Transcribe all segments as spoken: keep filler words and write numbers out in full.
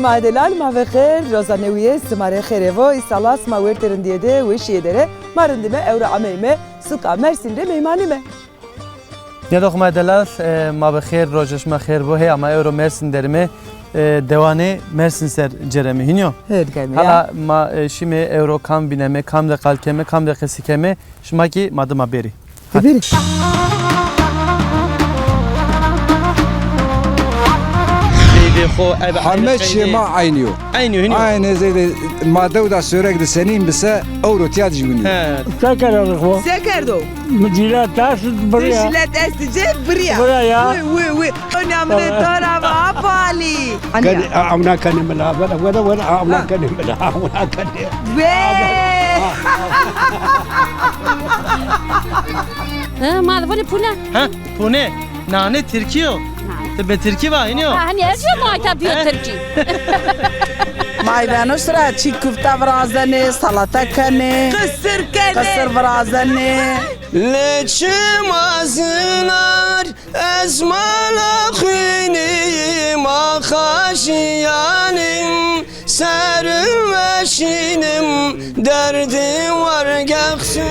Ma delal, ma ve xêr, roza newîye sima rê xêrê vo, îsala sima wertê rindîye de, weşîye de rê. Ma rindîme, ewro ameyme suka Mersîn rê meymanîme. Nêdo xo ma delal, e, ma ve xêr, roja şima xêr bo. Heya ma ewro Mersîn derime, e, dewanê Mersîn ser cereme. Hînî yo? Her germe ya. Hala ma, e, şîme ewro kam vîneme, kam de qal keme, kam de qesî keme. Şima kî ma dima bêrî. Bêrî. Veyvê xo, ebe heme çîyê ma eynî yo. Eynî yo, hînî yo. Eynî zeyde ma dew da sêwreg de senîn bise, ewro tîya de jî winî yo. He. Se kerdo xo? Se kerdo? Mi cîlet est birîya. Cîlet est ci birîya. Birîya ya. Wi, wi, wi. Namre to ra va Apo Alî. Kenê, a, amna kenê mi la, wele, wele, wele, a, amna kenê mi la, amna kenê. Be! Hı, ma de vone pune. Ha, pune. Nane tirkî yo. Ti be tirkî va hînî yo. Ha, hani ez yo ma ta biyo tirkî. Ma vano sira çî kufta virazenê, salata kenê. Qisir kenê. Qisir virazenê. Leçim aznar. Ez mala xwînî ma xaşîyanîm, serim veşînim, derdî wergexsî.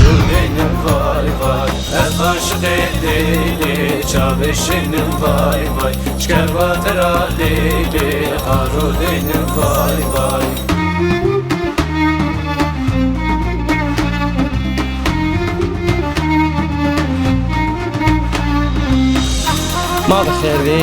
Harûdînim vay vay, ez aşiqê dîlî, çavê şînim vay vay, şker vate ra dîlî, harûdînim vay vay. Ma bi xêr bî.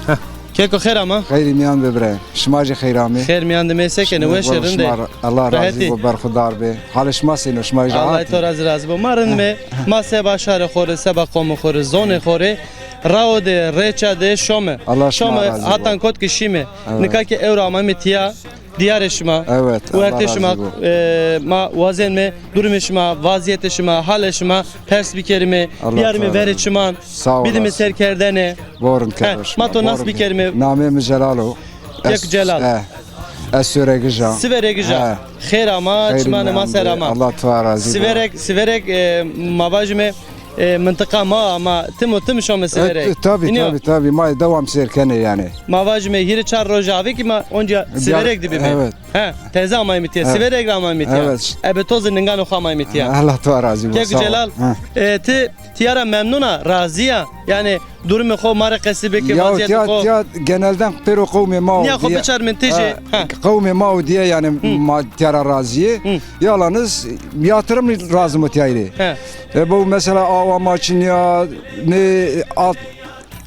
Heh. Keko xêr ama? Xeyrî mîyan be bire. Şima jî xeyr amê. Xêr mîyan de me, se kenê, weş ê, rind ê? Allah razî bo, berxudar be. Halê şima seyno, şima jî rahat? Allah to razî razî bo. Ma rind me. Ma seba şarê xo rê, seba qomê xo rê, zonê xo rê. Rawo de, rêça de şome. Allah şima razî bo. Şome hatan kot ki şîme. Evet. Nika ki ewro amame tîya. Diyarê şima, evet, wertê şima, e, ma wazenme durumê şima, vaziyetê şima, halê şima pers bikerime, biyarime verê çiman, bidime serkerdene. Borun kedo şima. Ma to nas bikerime. Namê mi Celal o. Kek Celal. Ez Sêwregij a. Sêwregij a. Xêr ama, çimanê ma ser ama. Allah to razî bo. Sêwreg, Sêwreg, e, ma vajime, e, mintiqa ma, ama tim û tim şome Sêwreg. E, tabî, tabî, tabî. Ma dewam sêr kenê yanî. Ma vajime hîrê çar roj avê ki ma onca Sêwreg de bîme. Evet. He, teze amayme tîya. Evet. Sêwreg ra amayme tîya. Evet. Ebe to zî ninganê xo amayme tîya. Allah to razî bo. Kek Celal, e, ti tîya ra memnun a, razî ya? Yanî durumê xo ma rê qesî bike, vaziyetê xo. Ya tîya, tîya genelden pêro qewmê ma û diye. Nîya xo biçarmin tijê. Ha, qewmê ma û diye yanî ma tîya ra razî yê. Yalaniz yatırım lazim o tîyayî rê. He. E, bu mesela awa ma çinî ya, ne alt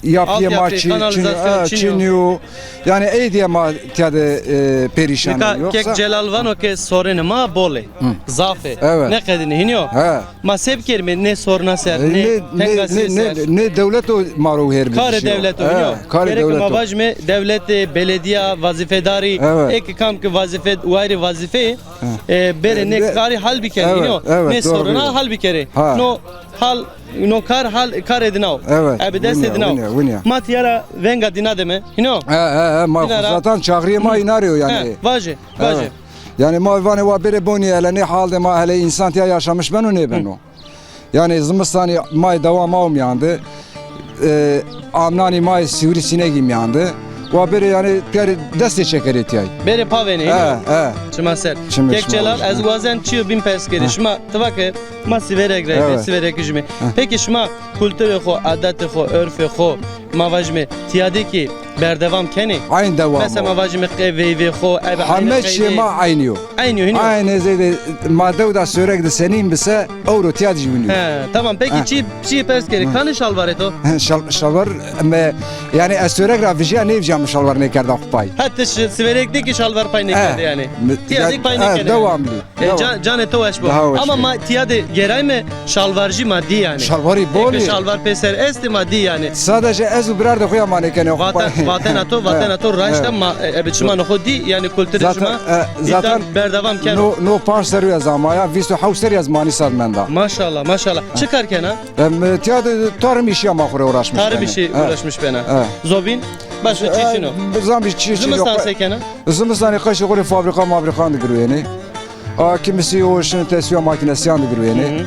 yapıyê ma çinî yo. Altyapı, kanalizasyon çinî yo. Çinî yo. Yanî ey diye ma tîya de, e, perîşan ê. Yoksa kek Celal vano ke sorunê ma bol ê. Zaf ê. Evet. Ne qedîne hînî yo. He. Ma se bikerîme nê soruna ser, nê tengasîye ser? Nê dewlet o ma ro her bidişîyo. Karê dewlet o, hînî yo. Karê dewlet o. Gerek ma vajime dewletê, beledîya, vazîfedarî, ê ki kam ki vazîfe, wayîrê vazîfe, e, bêrê nê karî hal bikerê, hînî yo. Nê soruna hal bikerê. No hal, no kar hal, karê dina o. Evet. Ebe destê dina o. Ma tîya ra venga dina deme, hînî yo. He, he, he, ma zaten çağrıyê ma îna rê yo yanî. Vaje, vaje. Yanî ma vanê wa bêrê bonî hele nê hal de ma hele însan tîya yaşamış beno nêbeno. Yanî zimistanî may dewam aw mîyan de, e, amnanî may sîwrî sînegî mîyan de. Wa bêrê yanî tîya rê destê çekerê tîyayî. Bêrê pavenê. He, he. Çima ser. Kek Celal, ez wazen çîyo bîn pers kerî. Şima ti va ke ma Sêwreg ra yîme, Sêwregij îme. Peki şima kulturê xo, adetê xo, örfê xo, ma vajîme tîya de kî berdewam kenê? Eyn dewam o. Mesela ma vajîme qey veyvê xo, ebe heme çîyê ma eynî yo. Eynî yo, hînî yo. Eynî zêde ma dew da Sêwreg de senîn bise, ewro tîya de jî winî yo. He, tamam. Peki çî, çî pers kerî, kanî şalvarê to? Şal-, şalvar, me, yanî ez Sêwreg ra vijîya, nêvijîya mi şalvar nêkerda xo pay. Ha, ti Sêwreg de kî şalvar pay nêkerde yanî? Tîya de pay nêkerde. Dewamlî. E, can-, canê to weş bo. Ama ma tîya de gerayme şalvarjî ma dî yanî. Şalvarî bol ê. Şalvar pêser estê ma dî yanî. Sadece ez û birardê xo ya ma nêkenê xo pay. Vatena to, vatena to raşt a, ma, e, ebe çimanê xo dî yanî kulturê şima îta berdewam keno. No, no panc serrî ez amaya, vîst û hewt serrî ez Manîsa de menda. Maşallah, maşallah. Çi kar kena? Em, e, tîya de tarım îşî ya ma xo rê uğraşmış bena. Tarım îşî uğraşmış bena. Zobîn? Başka çî çin o. Zan bir çî çin o. Zimistan se kena? Zimistanî qeşê xo rê fabrîka mabrîkan de girwênê. A, kimisi o şin tesvîya makînesîyan de girwênê.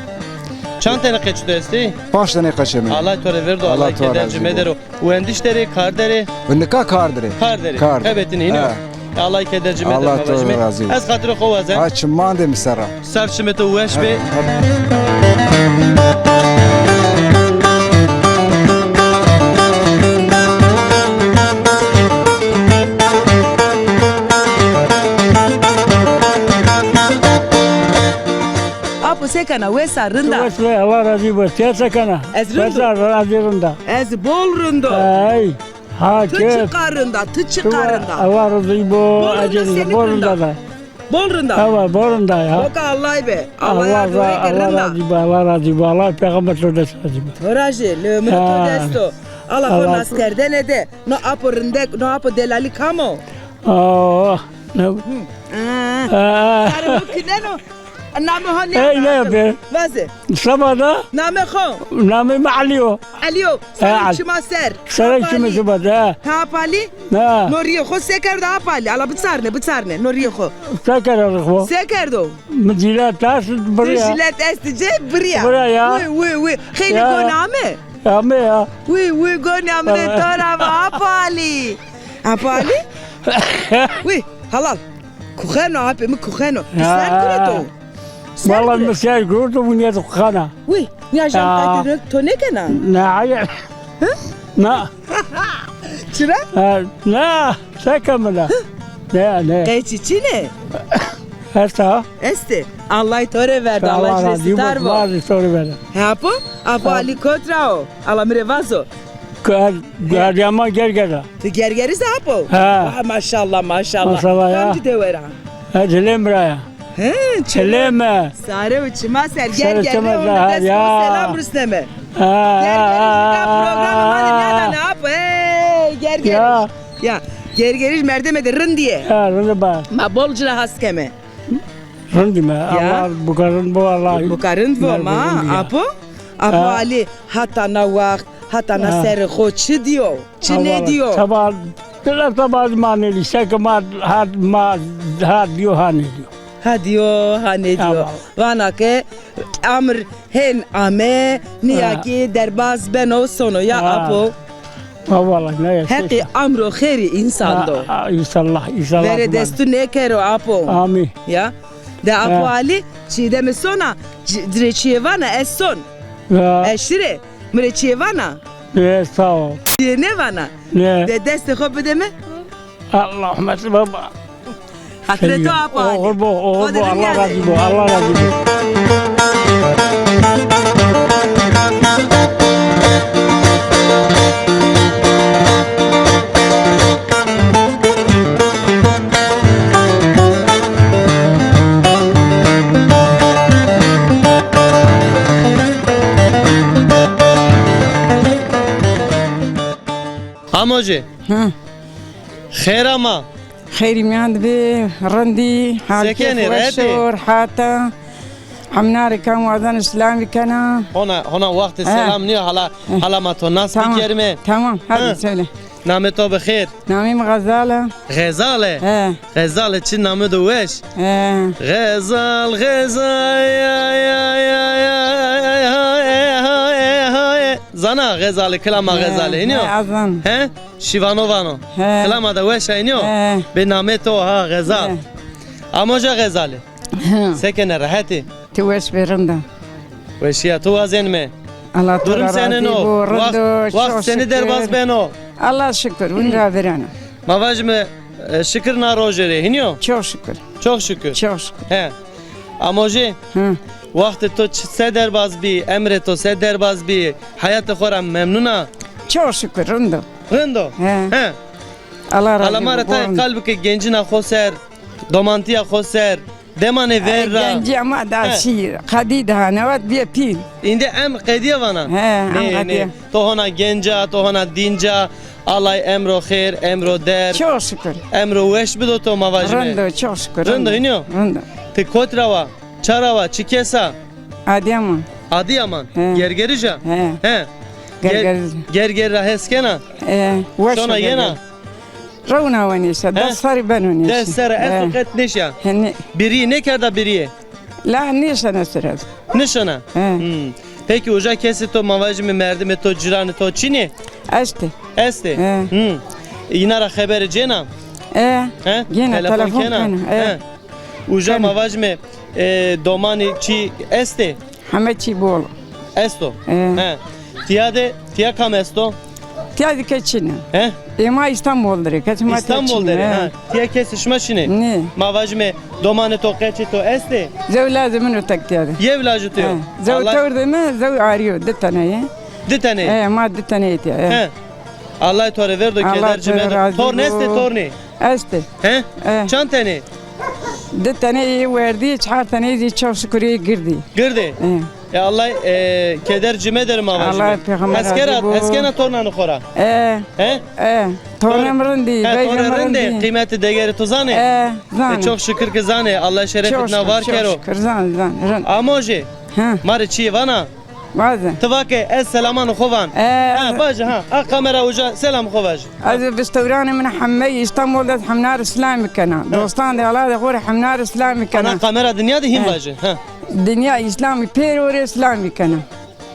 Çand tenê qeçê to estê? Panc tenê qeçê mi. Allah to rê verdo, Allah keder ci medero. Wendiş derê, kar derê? Nika kar derê. Kar derê. Kar derê. Qebetînê hînî yo. He. Allah keder ci medero. Allah to razî bo. Ez xatirê xo wazen. Ha, çimandê mi ser ra. Ser çimê to weş bê. Apo se kena, wes a, rind a? Wes be, Allah razî bo. Ti se kena? Ez rind o. Wes a, razî, rind a. Ez bol rind o. Ay. Ha, ti çiqa rind a, ti çiqa rind a. Allah razî bo. Bol rind a, senîk rind a? Bol rind a. Ewa, bol rind a ya. Boka Allah be. Allah ya, Allah razî bo, Allah razî bo, Allah peyxamber to dest razî bo. To ra jî, lê ömür to dest o. Allah xo naskerdene de. No apo rindek, no apo delalî kam o? Oh, ne? Aa. Sarê ho kineno. Namê ho nê. Hey, ne yapıyor? Vaze. Seba da? Namê xo? Namê mi Elî yo. Elî yo. Serê çima ser. Serê çima ser, ha. Ha, Apo Alî? Ha. No rîyê xo se kerdo, Apo Alî? Ala biçarne, biçarne. No rîyê xo. Se kerdo xo? Se kerdo? Mi jîlet est, birîya. Jîlet est ci, birîya. Birîya ya. Wi, wi, wi. Xeylê gonî ame? Ame ya. Wi, wi, gonî ame de to ra va, Apo Alî. Apo Alî? Wi, halal. Kuxeno, apê mi kuxeno. Ti ser kuro to? Walla mi ser kuro to, mi nîyeto kuxena. Wi, nîya jam qaytê to nêkena? Na, hayır. Hı? Na. Çira? Ha, na, se kemina. Ne, ne. Qeçî çinê? Esta. Estê. Allah to rê verdo, Allah jî rê sitar bo. Allah razî bo, Allah to rê verdo. He apo? Apo Alî kot ra o? Ala mi rê vazo. Adıyaman Gerger'e. Ti Gergerî zî apo? Ha. Vay, maşallah, maşallah. Maşallah ya. Kamcî dewe ra? Ha, Çilemî ra ya. He, Çilemî. Çilemî. Sarê û çima ser Gergerî selam rusneme. Ha, ha, ha. Gergerî programê ma de nêdanê apo. Hey, Gergerî. Ya. Ya, Gergerî merdemê de rindî yê. Ha, rindî ba. Ma bol ci ra has keme. Rindî me. Ya. Allah buka rind bo, Allah. Buka rind bo ma, apo? Apo Alî, hata na waxt, hata na serê xo çi dîyo, çi nêdîyo? Seba, dile seba ma nêdî, seke ma ha, ma ha dîyo, ha nêdîyo. Ha dîyo, ha nêdîyo. Vana ke amr hên ame, nîya kî derbaz beno sono ya apo. Ha, wala, ne ya. Heqî amro xêrî însan do. Ha, înşallah, înşallah. Verê destû nêkero apo. Amîn. Ya. De apo Alî, çî de mi sona, ci-, ci rê çîyê vana, ez son. Ya. Ez şirê, mi rê çîyê vana. Ne, sağ ol. Çîyê nêvana. Ne? De destê xo bide mi. Allahümme baba. Xatirê to apo Alî. Oxir bo, oxir bo. Allah razî bo, Allah razî bo. Amocê. Hı. Xêr ama. Xeyrî mîyan de bê, rindî, hal kêf weş o, rehet a. Hemnarê kam wazen silamî kena. Hona, hona wextê selam nîyo, hala, hala ma to nas bikerîme. Tamam, hadi söyle. Namê to bi xêr? Namê mi Xezal a. Xezal e? He. Xezal e, çi namê do weş. He. Xezal, Xezal, ya, ya, ya, ya, ya, ya, ya, ya, ya. Zana Xezalî, kilama Xezalî, hînî yo? He, ez zan. He? Şîvano vano. He. Kilama de weş a, hînî yo? He. Bê namê to ha, Xezal. He. Amoja Xezalî. He. Se kenê, rehet î? Ti weş bê, rind a. Weşîya to wazenîme. Allah to ra razî bo, rind o, çok şükür. Durum senên o? Wext, wext senî derbaz beno? Allah şükür, win ra vireno. Ma vajîme, e, şikir na roje rê, hînî yo? Çok şükür. Çok şükür. Çok şükür. He. Amojê, wextê to çi, se derbaz bî, emrê to se derbaz bî, heyatê xo ra memnun a? Çok şükür, rind o. Rind o? He. He. Allah razî bo. Ala ma ra tayê qal bike gencîna xo ser, domantîya xo ser, demanê ver ra. Gencîya ma da şî, qedî daha newet bîye pîl. Îndî emr qedîye vana. He, emr qedîye. To hona genc a, to hona dînc a. Allay emro xêr, emro derg. Çok şükür. Emro weş bido to, ma vajîme. Rind o, çok şükür. Rind o, hînî yo? Rind o. Ti kot ra wa? Ça ra wa? Çi kes a? Adıyaman. Adıyaman? He. Gergerij a? He. He. Gergerij. Gerger ra hes kena? He. Weş o Gerger. Sona yena? Rewna wenî se, des serrî beno nêşî. Des serrî esto qet nêşa. He, nê. Birî nêkerda birîye? La nêşena sira. Nêşena? He. Hmm. Peki uca kesê to, ma vajîme merdimê to, cîranê to çin ê? Estê. Estê? E. Hı. Îna ra xebere cêna? E. He? Gêna, telefon kena. Telefon kena. E. He. Uca ma vajîme, e, domanî çî estê? Heme çî bol. Esto? E. He. Tîya de, tîya kam esto? Tîya de ke çin ê. He? Ê ma Îstanbul de rê, kesê ma tîya çin ê. Îstanbul de rê, ha. Tîya kesê şima çin ê? Nê. Ma vajîme domanê to, qeçê to estê? Zew lajê min o tek tîya de. Yew lajê to yo? He. Zew tewr de mi, zew arî yo, di tene yê. Di tene yê? He, ma di tene yê tîya, he. He. Allah to rê verdo, keder ci medo. Torn estê, tornî? Estê. He? E. Çand tenê? Di tenê yê werdî, çar tenê zî çok şukur yê girdî. Girdî? E. E, Allah, e, keder ci mederim ama. Allah pêxember razî bo. Hes kena, hes kena tornanê xo ra? E. He? E. Tornê mi rindî, veyvê mi rindî. Qîmetê degerê to zanê? E, zanê. E, çok şükür ki zanê. Allah şerefê tîna var kero. Çok şükür, zanê, zanê, rind. Amo jê? He. Ma rê çîyê vana? Vaze. Ti vake ez selamanê xo van. E, ha, vaje ha. A kamera uca selam xo vaje. Ez vistewranê min hemeyî Îstanbul de ez hemna rê selamî kena. Ha. Dostan de, ala de xo rê hemna rê selamî kena. Ana kamera dinya de hîn vaje. Ha. Dinya Îslamî pêro rê selamî kena.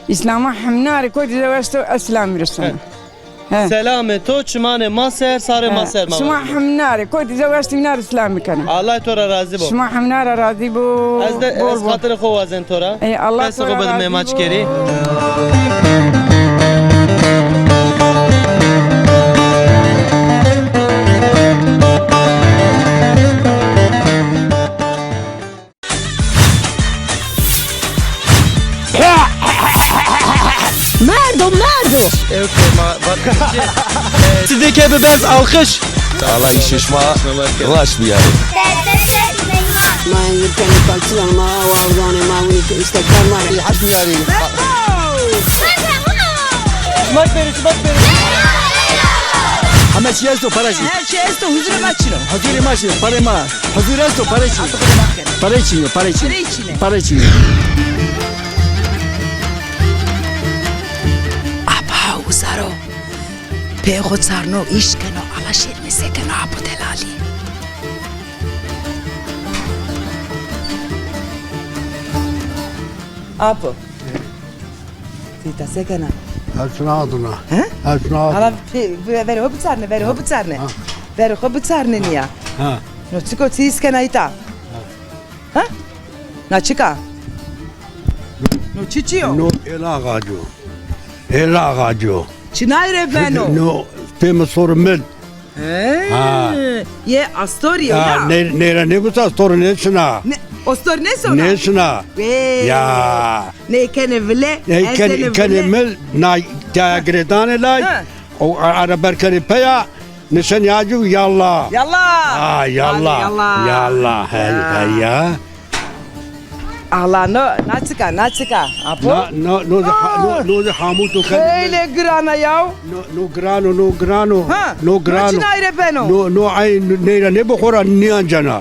Îslama hemna rê kotî zew esto ez selamî rê sona. Ha. He. Selamê to çimanê ma ser, sarê ma ser ma. Şima hemna rê, kotî zew estî wina rê selamî kena. Allah to ra razî bo. Şima hemna ra razî bo. Ez de, ez xatirê xo wazen to ra. Ey, Allah to ra razî bo. Destê xo bide me, ma çikerî. Merdo, merdo! Ew ke ma vat. Sidike bi berz alqış. Allah îşê şima raşt biyarê. Ma yirkenê kalçilan ma, wavdanê ma, winî ke îstekdar ma rê. Haş biyarê. Şima berê, şima berê. Heme çî esto, para çî. Her çî esto, huzurê ma çin o. Huzurê ma çin, parê ma. Huzur esto, parê çin. Parê çin yo, parê çin. Parê çin. Parê çin. Apa uzaro. Pê xo çarno, îş keno, ala şêrîne se keno, apo delalî. Apo. Ti îta se kena? Ez şina aduna. He? Ez şina aduna. Ala pê, verê ho biçarne, verê ho biçarne. Ha. Verê xo biçarne nîya. Ha. No çiko ti îs kena îta? Ha. Ha? Na çik a? No çiçî yo? No êla ağacı o. Êla ağacı o. Çinay rê beno? No pê mi sor mil. He. Ha. Yê astorî ya. Nê, nê ra nêbusa astorî nêşina. Astor nêsona? Nêşina. Ê. Ya. Nê kenê vile. Nê kenê vile. Kenê mil, na tîya girêdanê lay. Ha. O ara ber kenê peya. Nişenê acî û yallah. Yallah. Ha, yallah. Yallah. Yallah. Hey, hey ya. Allah, no, na çik a, na çik a. Apo? Na, no, no, no, no, hamut o. Xeylê giran a yaw. No, no giran o, no giran o. Ha, no giran o. No çinay rê beno? No, no, ay, ney ra nêbo xo ra nîyancena.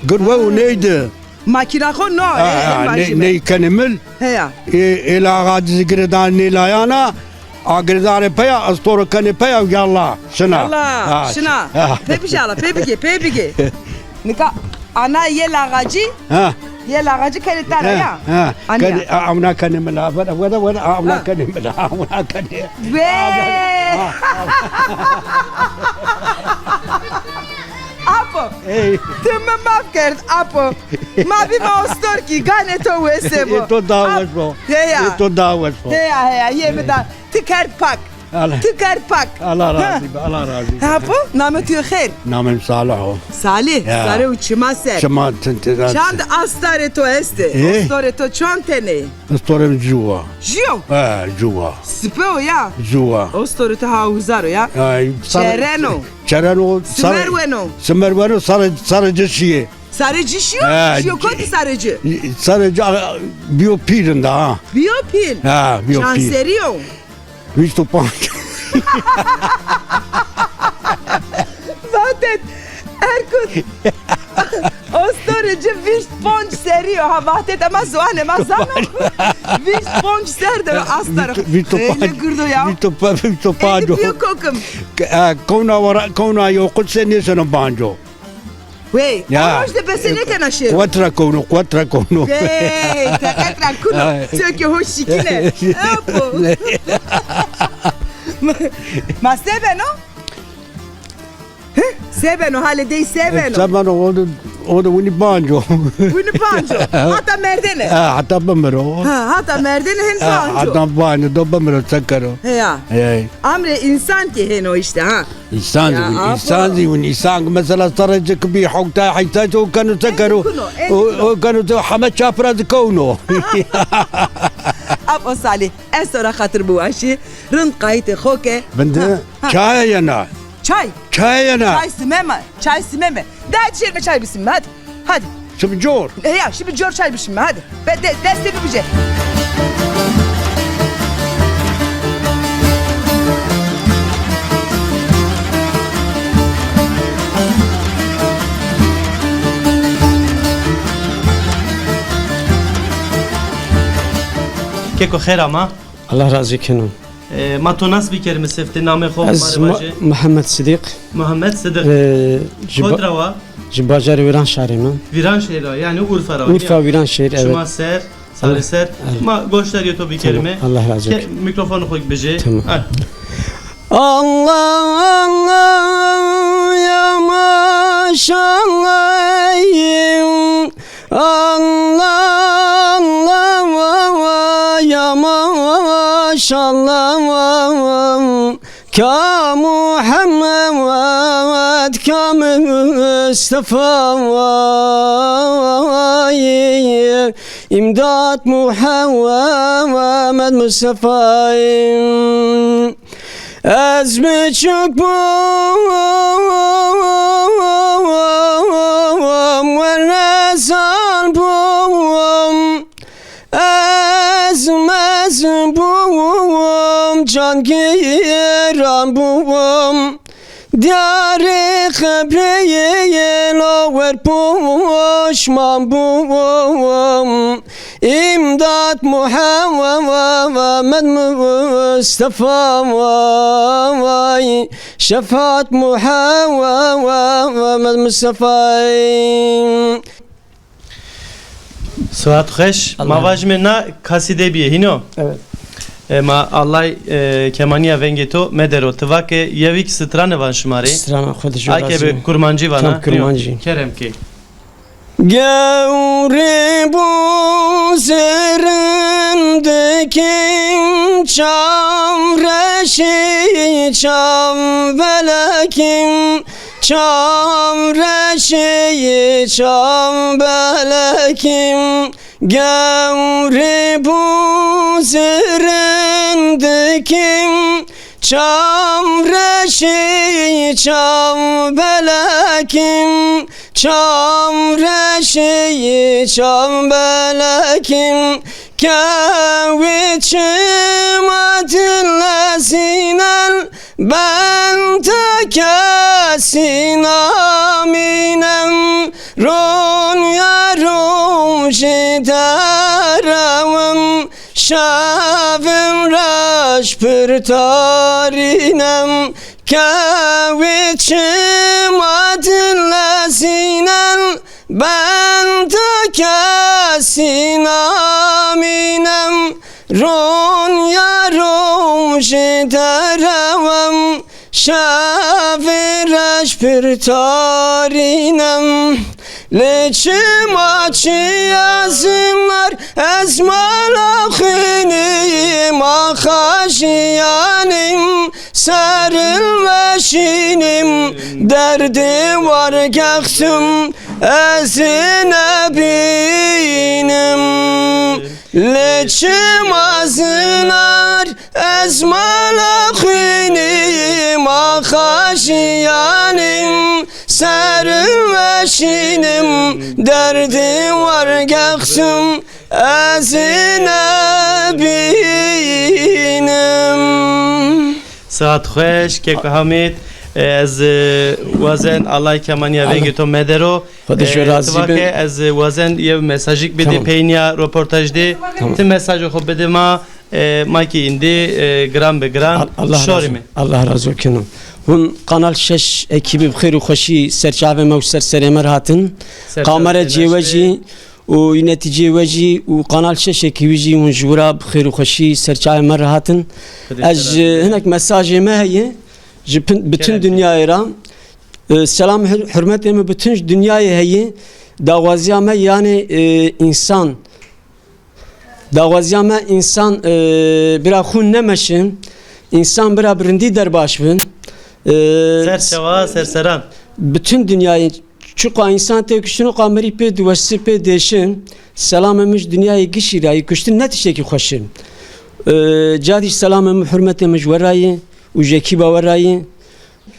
Gir we û ney de. Makîna xo no, e, e, ney kenê mil. Heya. E, êla ağacı zî girêdanê nê layana, a girêdanê peya, astoro kenê peya û yallah, şina. Yallah, şina. Pê bije ala, pê bigê, pê bigê. Nika ana yê ağacı, yê ağacı kenê tera ya. Ha. Kenê, a, amna kenê mil, a, weda, weda, weda, a, amna kenê mil, a, amna kenê. Ve! Apo, ti mi maf kerd, Apo. Ma bîme ostorkî, ganê to wese bo. Ê to daha weş bo. Heya. Ê to daha weş bo. Heya, heya, yê mi da. Ti kerd pak. Ti kerd pak. Allah razî be, Allah razî be. Apo, namê to yo xêr? Namê mi Salih o. Salih, sare û çima ser. Çima tintê. Çand astarê to estê? Ostorê to çond tenê? Astorê mi ju wa. Ju yo? He, ju wa. Sipe o ya? Ju wa. Ostorê to ha huzar o ya? Çereno. Çereno, simer weno. Simer weno, sarê, sarê ci şîyê. Sarê ci şîyo? He, şîyo kotî sarê ci? Sarê ci, a, bîyo pîl rinda ha. Bîyo pîl? Ha, bîyo pîl. Çand serî yo? Vîst û panc. Vatet, Erkut. Ostorê ci vîst ponc serî yo. Ha, Vatet, ema ziwanê ma zano. Vîst ponc ser de astaro. Xeylê gird o ya. Vîst û panc. Vîst û panc. Êdî bîyo kokim. E, kewna wara, kewna yo Qudsê nêşeno banco. Wey, ya, ama işte bese ne kena şêro. Quwet ra kewno, quwet ra kewno. Wey, teqet ra kuno. Ay. Çöke hoş şikine. Apo. Ma se beno? Hı? Se beno, halê dey se beno? Se beno, o de, o de winî banco. Winî banco. Hata merdene. Ha, hata bimiro. Ha, hata merdene hin banco. Ha, hata banco, do bimiro, se kero. Heya. Hey. Amrê însan ki hêno işte, ha. Însan zî win, însan zî win, însan ki mesela serrê ci ki bî hewtay heytay o keno se kero. O, o keno se heme çapra zî kewno. Apo Salih, ez to ra xatir biwaşî, rind qayîtê xo ke. Binde, ha, ha. Çay yena. Çay? Çay yena. Çay simeme, çay simeme. De hadi şêrime çay bisimime, hadi. Hadi. Şibi cor. E ya, şibi cor çay bişime, hadi. Be, de, destê bibije. Keko xêr ama. Allah razî keno. E, ma to nas bikerime sifte, namê xo ma rê vaje. Ez Muhammed Sidîq. Muhammed Sidîq. E, ji ba-, kotî ra wa? Ji bajarê Wîranşehirê me. Wîranşehir ra, yanî Urfa ra wa. Urfa, Wîranşehir, evet. Şima ser, sarê ser. Evet. Ma goşdarîyê to bikerime. Tamam, Allah razî olsun. Ke-, mîkrofonê xo bije. Tamam. Ha. Allah Allah ya maşallah. Allah Allah ya maşallah. Ka Muhammed, ka Mustafa, îmdat Muhammed Mustafa. Ez biçûk bûm, werre zal bûm. Ez mezin bûm, cangîran bûm. Diyarê xebreyê lawer poşman bûm. Îmdat Muhammed Mustafa, şefaat Muhammed Mustafa. Sihat xweş. Ma vajime na kasîde bîye hîno. Evet. E, ma Allay, e, kemanîya vengê to medero. Ti va ke yewîk strane van şima rê. Strana xwe de jû. Ake bi kurmancî vana. Tam kurmancî. Kerem ke. Gewrî bû zirindikî, çav reşî çav belekî. Çav reşî çav belekî, gewrî bû zirindikî. Çav reşî çav belekî, çav reşî çav belekî. Kewî çima dil lezînen, ben ta kesî namînem. Ronya rojî derewim, şevin reş pir tarînem. Kewî çima dil lezînen, ben ta kesî namînem. Ronya rojî derewem, şevê reş pir tarînem. Lê çima çi ez nar, ez mala xwînî ma xajîyanîm. Seril veşînim, derdê wargextim ez ê nebînim. Lê çima zinar ez mala xwînî ma xajîyanîm. Seril veşînim, derdê wargextim ez ê nebînim. Sihat xweş, keko Hamîd. E, ez, e, wazen Allay kemanîya vengê to medero. Xwedê ji we razî be. E, ti va ke ez, e, wazen yew mesajîk bidî peynîya roportaj de. Tamam. Ti mesajê xo bidî ma. E, ma kî îndî, e, giran bi giran şorîme. Allah razî keno. Hûn Kanal şeş ekîbî bi xêr û xweşî ser çavê me û ser serê me re hatin. Qamere cêwejî û yînetîcê we jî û Kanal şeş ekîbî jî hûn ji wira bi xêr û xweşî ser çavê me re hatin. Ez, e, hinek mesajê me heye ji pin-, bütün dinyayê ra. E, selam hur-, hurmetê mi bütün dinyayê heye. Daxwaziya me yanî, e, însan. Daxwaziya me însan, e, bira xûn nemeşin, însan bira bi rindî derbaş bin. E, ser çawa, ser seran. Bütün dinyayê, çiqa însan têkuştin o qa mirî pê diwesî, pê dêşin. Selamê mi ji dinyayê gişî ra yê, kuştin ne tiştekî xweş in. E, ca dî selamê mi, hurmetê mi ji we ra yê û ji ekîba we ra yê.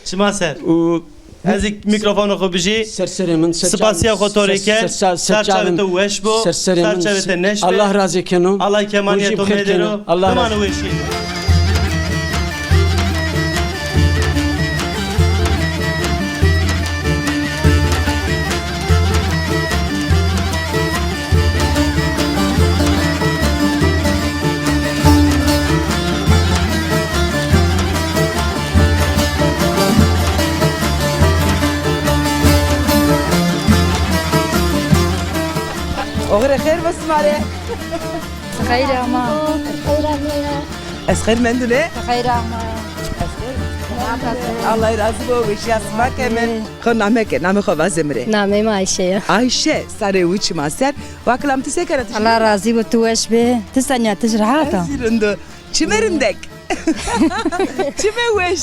Çima ser. Û ez î mîkrofonê xo bijî. Ser serê min, ser çavê min. Spasiya xo to rê ker. Ser çavê to weş bo. Ser serê min. Ser çavê to neş be. Allah razî keno. Allah kemanîya to medero. Allah razî. Weşî. Oxirê xêr bo sima rê. Xeyr ama. Ez xeyr mendune. Xeyr ama. Allah razî bo, weşîya sima keme. Xo name ke, namê xo vaze mi rê. Namê mi Ayşe ya. Ayşe, sarê û çima ser. Wa kilam ti se kena, ti? Allah razî bo, tu weş be. Ti senya, ti rehat a? Ez zî rind o. Çime rindek. Çime weş.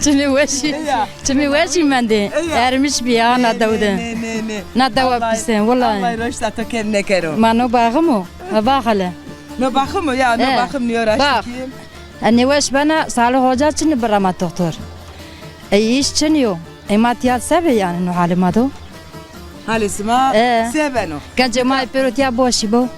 Çime weşî. Ya. Çime weşî mendê. Ya. Ermiş bîya na dew de. Ne, ne, ne, ne. Na dewa pîs e, wellahî. Allah roşta to kêm nekero. Ma no baxim o. Ha, baxile. No baxim o ya, no baxim nîyo raştî kî. E, nêweş bena, Salih Hoca çinî bira ma doktor. Ey îş çinî yo. Ey ma tîya se bê yanî no halê ma do. Halê sima se beno? Gencê ma ê pêro tîya boşî bo.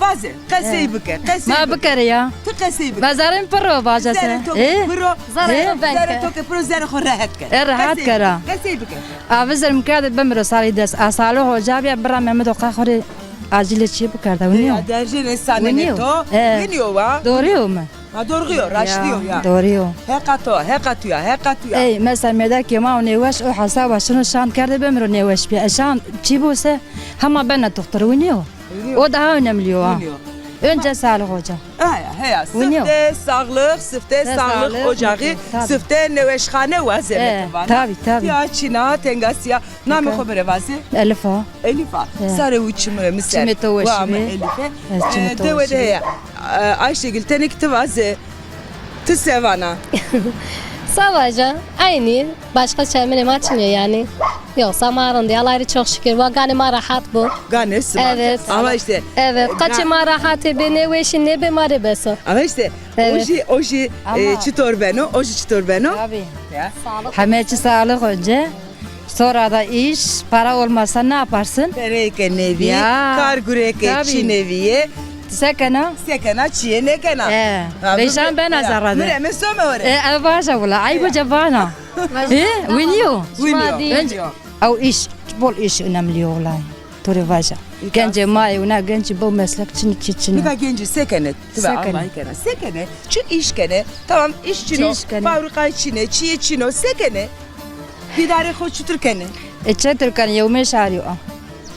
Vaze, qesey bike, qesey bike. Ma bikere ya. Ti qesey bike. Ma zerrê mi piro vaja se. Zerrê to ke piro. Zerrê to ke piro, zerrê xo rehet ke. E, rehet kera. Qesey bike. A vizir mi kerde bimiro sarî des. A Salih Hoca bîya bira Mehmet o qe xo rê acîle çî bikerda. Winî yo. Ya, derjê nêsanenê to. Winî yo wa. Dorî yo mi. Ha, dorxî yo, raştî yo ya. Dorî yo. Heqa to, heqa tu ya, heqa tu ya. Ey, mesela mêdekê ma o nêweş, o hesaba şino şan kerde bimiro nêweş bîya. E, şan çî bo se, hema bena doktor, winî yo. Winî yo. O daha önemli yo ha. Winî yo. Önce sağlık hoca. Heya, heya. Winî yo. Sifte sağlık, sifte sağlık ocağı, sifte nêweşxane wazeme. E, tabii, tabii. Ya çîna, tengasîya. Namê xo mi rê vaze. Elif a. Elif a. Sarê û çimê mi ser. Çimê to weşî be. Wa mi Elif e. Çimê to weşî be. Dewe de heya. E, Ayşegül, tenê kî ti vaze. Ti se vana? Se vaja, aynî. Başka çemenê ma çinî yo yanî. Yoksa ma rind î. Allah'a çok şükür. Wa ganê ma rehat bo. Ganê sima. Evet. Ama işte. Evet. Qaçê ma rehat ê, bê nêweşî nêbê ma rê bes o. Ama işte. Evet. O jî, o jî, e, çitor beno? O jî çitor beno? Tabii. Ya. Heme çî sağlık önce. Sonra da iş, para olmasa ne yaparsın? Pereyê ke nêvî, kar gurê ke çî nêvîyê. Se kena? Se kena, çîyê nêkena. E, veyşan bena zerre de. Mi rê mi some ore. E, e, vaja wila, ayb o ca vana. E, winî yo. Winî yo. Önce, ew iş, bol iş önemli yo wila. To rê vaja. Gencê ma yê, wina gencî bo meslek çinî, çî çinî. Nika gencî se kenê? Ti ve Allahî kena. Se kenê? Çi îş kenê? Tamam, îş çin o. Fabrîkayî çin ê, çîyê çin o. Se kenê? Îdarê xo çitur kenê? E, çitur kenê? Yewmê şarî o.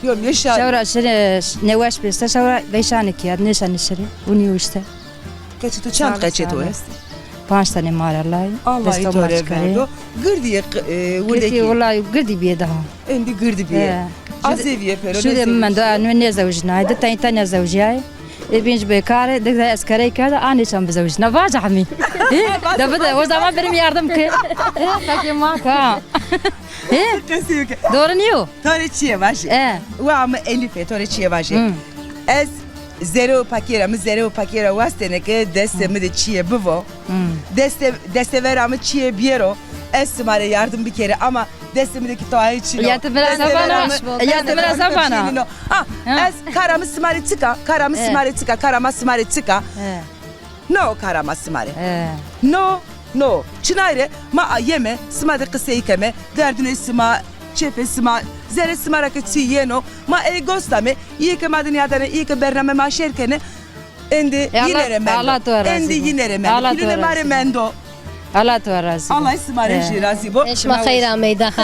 Yewmê şarî. Şewra şirê nêweş bê se, şewra veyşanê kî ya, nêşenê şirê. Winî yo îşte. Qeçê to çend qeçê to est? Panc tenê ma rê Allahî. Allahî to rê verdo. Girdî yê, e, wile kî? Girdî, wila girdî bîyê daha. Endî girdî bîyê. Azê vîyê pêro. Şûdê mi mendo, nê zewjînayê. Di tenî tene zewjîyayê. Ê bîn jî bêkar ê, di de ez kerey kerda, a nêşan bizewjîna. Vaca hemî. Hî? De bide, o zaman benim yardım ke. Peki ma ka. Hî? Doğru nîyo? To rê çîyê vajî. E. Wa mi Elîf ê, to rê çîyê vajî. Ez zerrê û pakêra, mi zerrê û pakêra wastêne ke destê mi de çîyê bivo. Destê, destê vera mi çîyê biyero. Ez sima rê yardım bikerî ama destê mi de kî toayê çin o. Ya ti mi ra se vana? Ya ti mi ra se vana? Ah, ez kara mi sima rê çik a, kara mi sima rê çik a, kara ma sima rê çik a. No kara ma sima rê. No, no. Çinay rê ma ayeme, sima de qisey keme, derdunê sima, çefê sima, zerrê sima ra ke çî yeno, ma ey gos dame, îyê ke ma de nîyadane, îyê ke bername ma şêr kenê. Endî yîne rê mendo. Endî yîne rê mendo. Pîlûnê ma rê mendo. Allah to razî bo. Allah sima rê jî razî bo. Şima xeyr ameyde ha,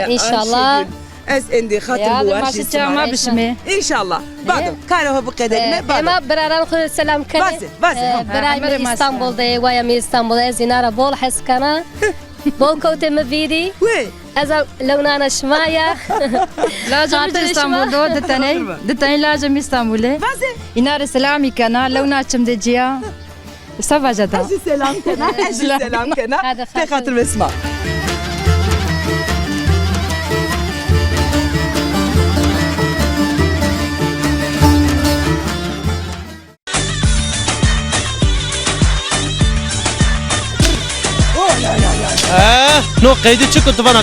înşallah. Ez endî xatir bi warşî sima rê. Înşallah. Bado, karê ho biqederîme, bado. Ema biraran xo selam kenê. Vaze, vaze. Birayê mi Îstanbul de, waya mi Îstanbul, ez îna ra bol hes kena. Bol kewtê mi vîrî. Wê. Ez a lewnana şima ya. Laja mi Îstanbul de, di teney, di teney laja mi Îstanbul de. Vaze. Îna rê selamî kena, lewna çim de cîya. Savaja da. Ez jî selam kena, ez jî selam kena. Tê xatir ve sima. Eh, no qeydî çik tu vana?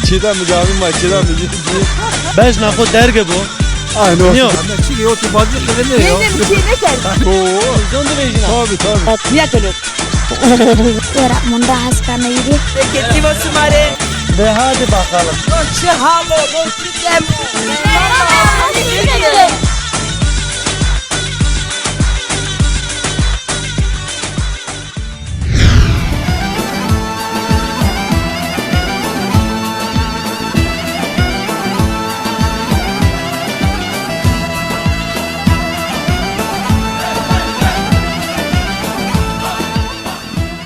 Çêda mi, camî ma, çêda mi. Bejna xo derge bo. Ay no. Niyo. Çi yo tu bazı kırılıyor ya. Yedim ki ne geldi? Oo. Zondu bejna. Tabii, tabii. Niye tele? Ora munda hastaneydi. Peki, Tivo Sumare. De hadi bakalım. Çi halo, çi dem.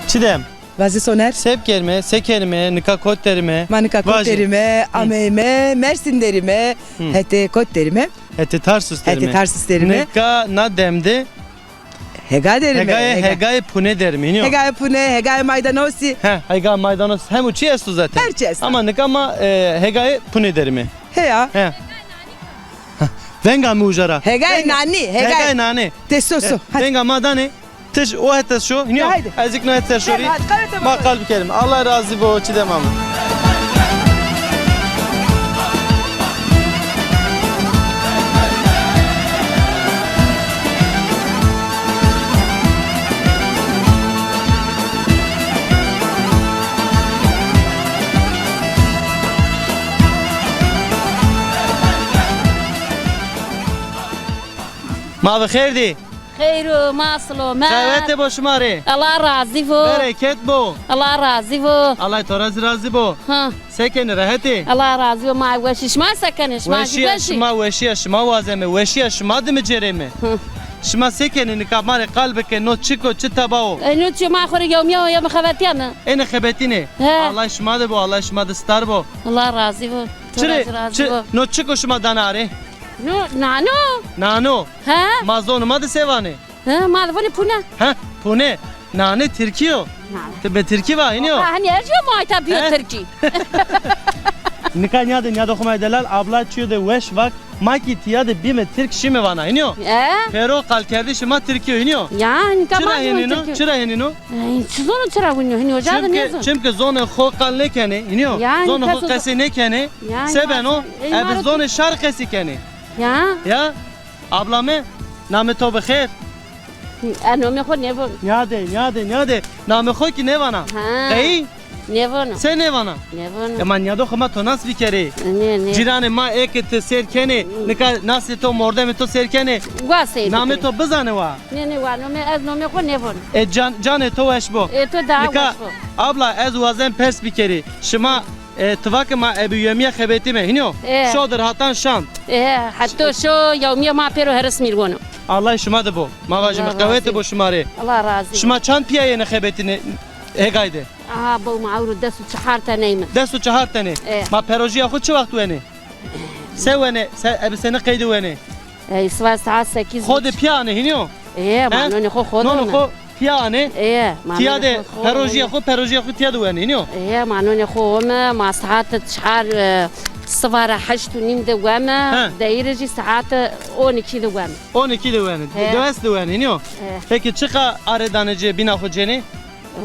Çidem. Vazî Soner. Se bikerîme, se kenîme, nika kot derîme? Ma nika kot derîme, ameyme, Mersin derîme, hetê kot derîme? Hetê Tarsus derîme. Hetê Tarsus derîme. Nika na dem de Hega derîme. Hegayê, hega. Hegayê Pune derîme, nîyo? Hegayê Pune, hegayê maydanosi. He, hega maydanosi. Hemû çî esto zaten. Her çî esto. Ama nika ma, e, hegayê Pune derîme. Heya. He. Venga mi uca ra. Hegayê nanî, hegayê. Hegayê nanî. Te so, so. Hadi. Venga ma danê. Ti o hete şo, hînî yo? Haydi. Ez îkno hete şorî. Hadi, hadi, ma qal bikerîme. Allah razî bo, Çidem ame. Ma bi xêr dî. Xeyr o, ma silomet. Qewete bo şima rê. Allah razî bo. Bereket bo. Allah razî bo. Allah to ra zî razî bo. Ha. Se kenî, rehet ê? Allah razî bo, ma weş î. Şima se kenî, şima jî weş î? Weşîya şima, weşîya şima wazeme, weşîya şima de mi cêreme. Hı. Şima se kenî, nika ma rê qal bike, no çik o, çi teba o? E, no çi, ma xo rê yewmîya ya mi xebetîyane. Êne xebetîne. He. Allah şima de bo, Allah şima de star bo. Allah razî bo. To ra zî razî bo. No çik o şima dana arê? No, nano. Nano. He? Ma zonê ma de se vanê? He, ma de vanê pune. He, pune. Nane tirkî yo. Nane. Ti bi tirkî va, hînî yo? Ha, hanî ez yo, ma ayta biyo tirkî. Nika nîyade, nîyade xo ma delal, abla çîyo de weş vak, ma kî tîya de bîme tirk şîme vana, hînî yo? E? Pêro qalkerdişê ma tirkî yo, hînî yo? Ya, nika ma zonê tirkî. Çira hênîno? Çira hênîno? Ey, çi zono çira winîyo, hînî oca de nêzon. Çimkî zonê xo qal nêkenê, hînî yo? Ya, zonê xo qesey nêkenê. Ya, se beno? Ebe zonê şar qesey kenê. Ya. Ya. Abla mi, namê to bi xêr? E, nomê xo nêvon. Nîyade, nîyade, nîyade. Namê xo kî nêvana. Ha. Qey? Nêvono. Se nêvana? Nêvono. E, ma nîyado xo ma to nas bikerê. Nê, nê. Cîranê ma ê ke ti sêr kenê, nika nasê to, mordemê to sêr kenê. Wa sey. Namê to bizanê wa. Nê, nê, wa nomê, ez nomê xo nêvon. E, can, canê to weş bo. E, to daha weş bo. Nika, abla, ez wazen pers bikerî. Şima E, ti va ke ma ebi yewmîye xebetîme, hînî yo? E. Şodir hatan şand. E, heto şo yewmîye ma pêro heris mîr wono. Allah şima de bo. Ma vajîme qewete bo şima rê. Allah razî bo. Şima çand pîya yenê xebetîne hegay de? Aha, bo ma ewro des û çehar teneyme. Des û çehar tenê. E. Ma perojîya xo çi waxt wenê? Se wenê, se, ebi senî qeyde wenê? Ey, siva saet sekîz. Xo de pîya anê, hînî yo? Ê, ma nonê xo xo de. Nonê xo pîya anê. Ê, ma nonê xo xo. Tîya de perojîya xo, perojîya xo tîya de wenê, hînî yo? Ê, ma nonê xo weme, ma saet çar, e, siva ra heşt û nîm de weme, deyîre jî saet on iki de weme. On iki de wene. He. Dewes de wene, hînî yo? He. Peki çiqa arê danê ci, bîna xo cenê?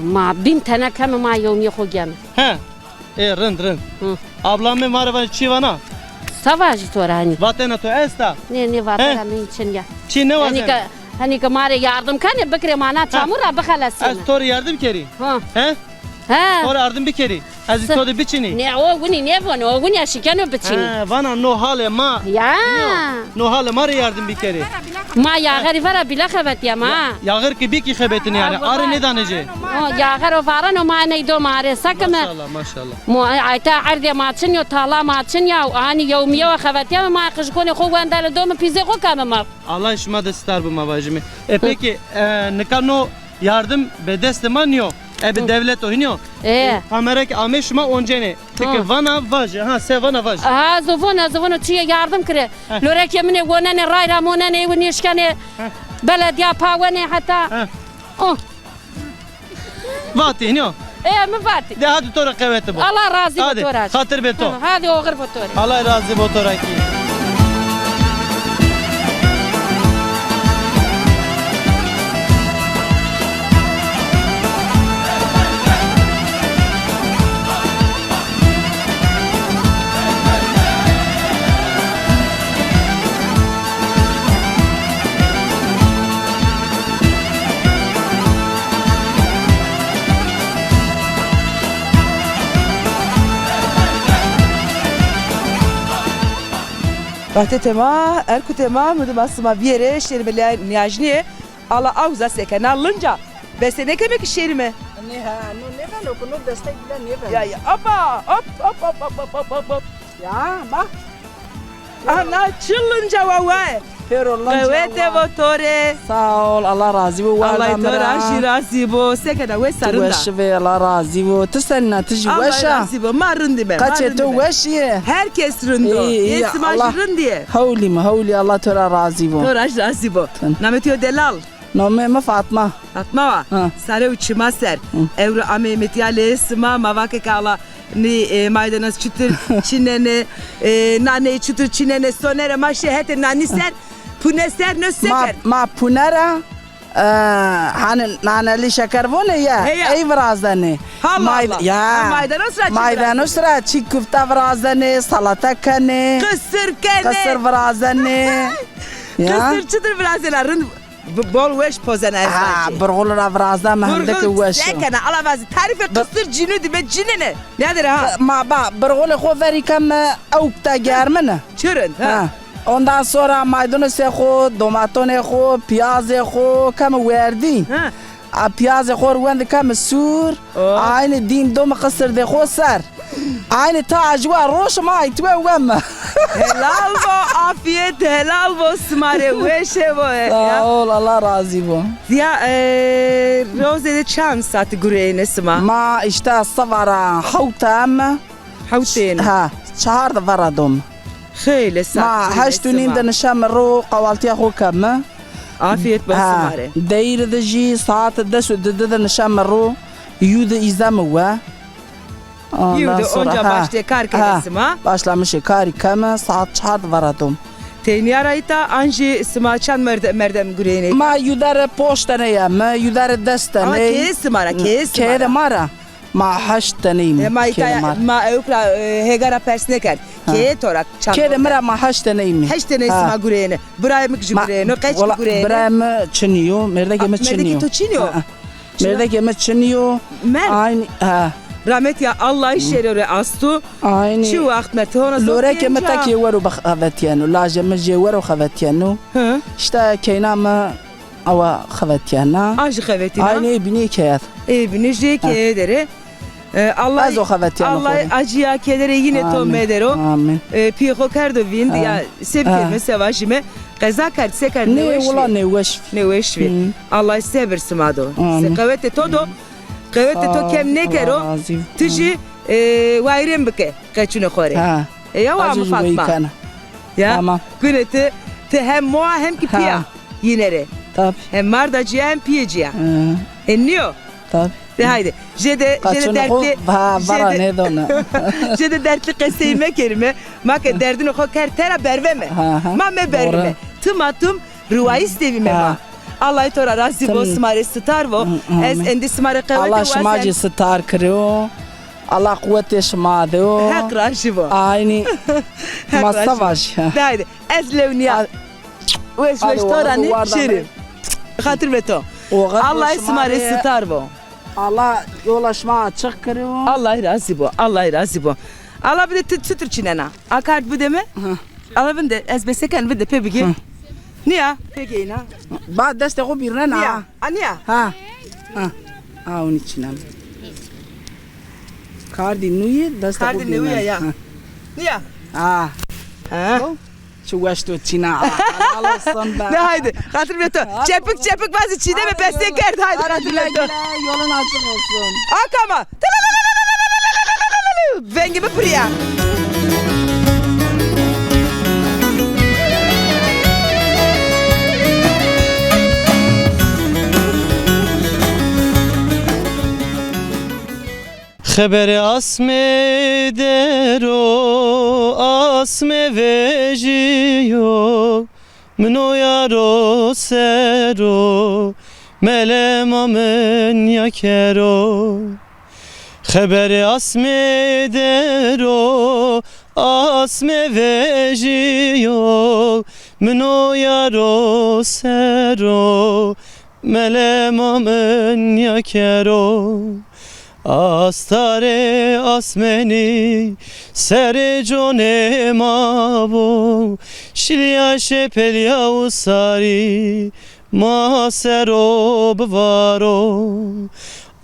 Ma bîn tene keme, ma yewmîye xo geme. He. Ê, rind, rind. Hı. Abla mi ma rê vanê çî vana? Se vajî to ra hanî? Vatena to esta? Nê, nê, vatena mi çin ya. Çî nêwazenê? Hanî ke, hanî ke ma rê yardim kenê, bikirê ma na çamur ra bixelesîme. Ez to rê yardim kerî? Hı. He? He. To rê yardim bikerî? Ez zî to de biçinî. Ne, o winî nêvano, o winî eşîkeno biçinî. He, vana no halê ma. Ya. No halê ma rê yardim bikerê. Ma yaxerî vera bîle xevetîya ma. Yaxir ki bîkî xebetîne yanî. Arê nêdanê ci. O yaxero vareno ma ney do ma arê sekime. Maşallah, maşallah. Mo ayta erdê ma çin yo, tala ma çin ya, anî yewmîye wa xevetîya ma qijkonê xo wendene do mi pîzê xo keme ma. Allah şima de sitar bi ma vajime. E peki, e, nika no yardim be destê ma nîyo. Ebe dewlet o hînî yo. E. E, kamera ki ame şima oncenê. Ti ki vana vaje. Ha, se vana vaje. Ha, zovona, zovona çiye yardim kire. Lorekê min ê wonenê, ray ra monenê, ew nêşkenê. Belediya pawenê heta. Oh. Vatî, nîyo? E, mi vatî. De hadi to ra qewete bo. Allah razî bo to ra. Xatir be to. Hadi oxir bo to ra. Allah razî bo to ra kî. Vaxtê tema, erkutê ma, mi dima sima vîyerê, şêrime lê nîyajnîye. Ala awza se kena linca. Bese nêkeme ki şêrime. Nê ha, no nêbeno ki, no destek bile nêbeno. Ya, ya, apa, hop, hop, hop. Ya, bak. Ana çi linca wawa. Pêro linca. Qewete vo to rê. Sağ ol, Allah razî bo. Allah to ra jî razî bo. Se kena, wes a, rind a? Weş be, Allah razî bo. Ti senîn a, ti jî weş a? Allah razî bo. Ma rind îme. Qeçê to weş yê? Her kes rind o. Îyi, îyi, ê sima jî rind yê. Hewlî mi, hewlî, Allah to ra razî bo. To ra jî razî bo. Namê to yo delal? Namê mi Fatma. Fatma wa. Ha. Sare û çima ser. Hı. Ewro ameyme tîya lê sima, ma vake ke ala nî, e, maydanoz çitur çinenê, e, naneyî çitur çinenê, sonere ma şê hetê nanî ser, pune ser, no se kerd? Ma pune ra, e, hani naneli şeker vonê ya, ey virazenê. Allah Allah. Ya. Maydanoz ra çi virazenê? Maydanoz ra çî kufte virazenê, salata kenê. Qisir kenê. Qisir virazenê. Ya. Qisir çitur virazena, rind. Bi-, bol weş pozena ez vajî. Ha, birxul ra virazeme, hende ki weş o. Se kena, ala vazî, tarîfê qisir cînû dî be cînine. Nêdere ha? Ma ba, birxulê xo verî keme ewk de germine. Çi rind, ha? Ha. Ondan sonra maydanozê xo, domatonê xo, piyazê xo keme werdî. Ha. A piyazê xo rê wendi keme sûr. Oh. Aynî dîm dome qisirdê xo ser. Aynî ta ajwa roş ma aytwe weme. Helal bo, afiyet, helal bo sima rê, weşe bo. Sağ ol, Allah razî bo. Ya, e, rozê de çand saatî gureyêne sima? Ma işte seba ra hewt ame. Hewtêne. Ha, çar de vera dome. Xeylê saat. Ma heşt û nîm de nişeme ro, qewaltîya xo keme. Afiyet bo sima rê. Deyr de jî saat des û di de nişeme ro, yû de îzeme we. Yû de onca başlê kar kenê sima. Başlamışê karî keme, saat çar de vera dome. Teynîya ra îta an jî sima çand merde-, merdem gureyêne? Ma yû de rê poşt tene yeme, yû de rê des tene. Ama keye sima ra, keye sima ra. Keye de ma ra. Ma heşt teneyî mi. E, ma îta, ma ewk ra, e, hêga ra pers nêkerd. Ha. Keye to ra çand. Keye de mi ra ma heşt teneyî mi. Heşt teneyî sima gureyêne. Birayê mi ki jî gureyêno, qeç ki gureyêne. Birayê mi çinî yo, mêrdekê mi çinî yo. Mêrdekê to çinî yo? Ha. Mêrdekê mi çinî yo. Merd. Aynî, ha. Rametîya Allahî şêro rê asto. Aynî. Çi waxt merd. Hona zor. Lorekê mi tekê wero bixevetîyeno. Lajê mi jê wero xevetîyeno. Hı. İşte keyna mi awa xevetîyena. A jî xevetîna. Aynî ê bînî keye de. Ê bînî jê keye de rê. E, Allah, ez o xevetîyeno xo rê. Allah acîya kederê yînê to medero. Amîn. E, pîyê xo kerdo vînd, ya se bikerîme, se vajîme. Qeza kerd, se kerd, nêweş vî? Nê, wila nêweş vî. Nêweş vî. Hı. Allah sebir sima do. Amîn. Se qewetê to do. Qewetê to kem nêkero. Sağ ol, Allah razî bo. Ti jî, e, wayîrên bike qeçûnê xo rê. Ha. E, ya wa mi Fatma. Ya. Tamam. Gune ti, ti hem moa hem ki pîya yîne rê. Tabii. Hem marda cîya hem pîyê cîya. Hı. E, nîyo? Tabii. De haydi. Jê de, jê de dertlî, jê de, jê de dertlî qesey mekerîme. Ma ke derdinê xo kerd tera berveme. Ha, ha. Ma meberîme. Tim a tim riwayî stevîme ma. Allahî to ra razî bo, sima rê sitar vo. Ez endî sima rê qewete wazen. Allah şima jî sitar kiro. Allah quwetê şima de o. Heq razî bo. Aynî. Heq razî bo. Ma se vajî. De haydi. Ez lewnîya. Weş weş to ra nê şêrî. Xatir be to. Allahî sima rê sitar bo. Allah yola şima açık kiriyo. Allah razî bo. Allah razî bo. Allah bide ti çitur çinena. A kard bide mi? Hı. Allah vinde ez beseken vinde pê bigi. Hı. Niya? Peki ina. Ba destê xo birnena. Niya. A niya? Ha. Ha. Ha, onu çinem. Kardî nûyî destê xo birnena. Kardî nûyî ya. Ha. Niya? Ha. Ha. Çi weş to çîna. Helal olsun be. De haydi. Xatir be to. Çepik çepik bazı çîde mi beste kerd. Haydi xatir be to. Güle güle, yolun açık olsun. Akama. Vengimi piriya. Xeberê asmê der o, asmê vejîyo, min o yaro ser o, melema min ya kero. Xeberê asmê der o, asmê vejîyo, min o yaro ser o, melema min ya kero. Astarê asmenî serê conê ma bo, şilya şepelya û sarî ma ser o bivaro.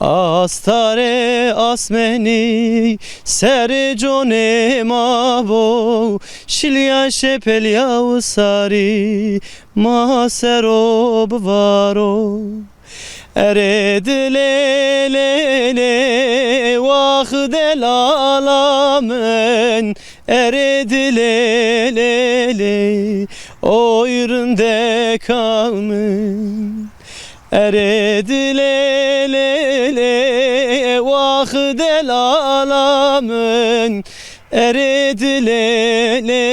Astarê asmenî serê conê ma bo, şilya şepelya û sarî ma ser o bivaro. Erê dilê lê lê, wax delala min, erê dilê lê lê, oy rindeka min. Erê dilê lê lê, wax delala min, erê dilê lê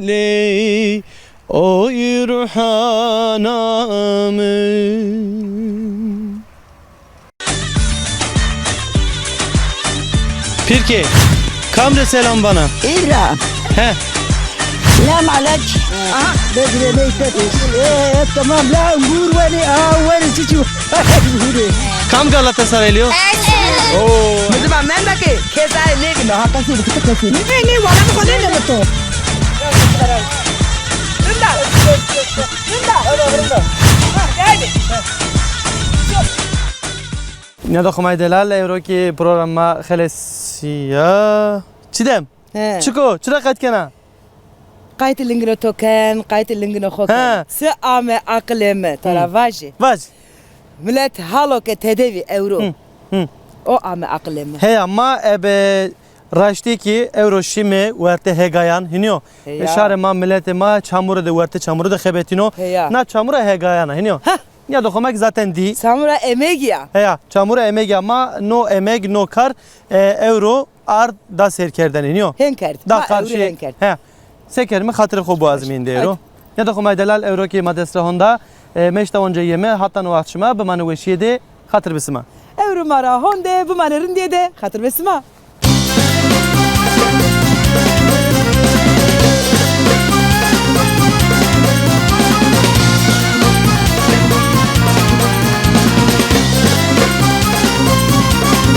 lê, oy ruhana min. Pîrkê, kam rê selam vana? Îbra. He. Selam aleyk. Aha. Bedre bey pek. E, e, tamam la, ngur weli, a, weli çiçu. Kam Galatasaray yo? Oo. Mızıba menda ki, kezayê nêvîno, ha, qesî, qesî, qesî. Ne, ne, wala mi xo nêvîno to. Rinda. Rinda. Rinda. Ha, geldi. Nîyada Xumay delal, ewro kî programa xelesîya. Çîdem. He. Çiko, çira qayt kena? Qaytê lingino to ken, qaytê lingino xo ken. He. Si ame aqilê mi, to ra vajî. Vaj. Milet halo ke tede vî ewro. Hı, hı. O ame aqilê mi. Heya, ma ebe raştî kî ewro şîme wertê hegayan, hînî yo? Heya. Şarê ma, miletê ma çamure de, wertê çamure de xebetîno. Heya. Na çamura hegayan a, hînî yo? Heh. Nîyada Xumay kî zaten dî. Çamura emegî ya. Heya, çamura emegî ya. Ma no emeg, no kar, e, ewro ard da sêrkerdene, nîyo? Hên kerd. Da qarşî. Hên kerd. He. Se kerîme, xatirê xo biwazîme îndî ewro. Nîyada Xumay delal, ewro kî ma dest ra honda, e, meşta onca yeme, hata no waxt şima, bimane weşîye de, xatir bi sima. Ewro ma ra honde, bimane rindîye de, xatir bi sima.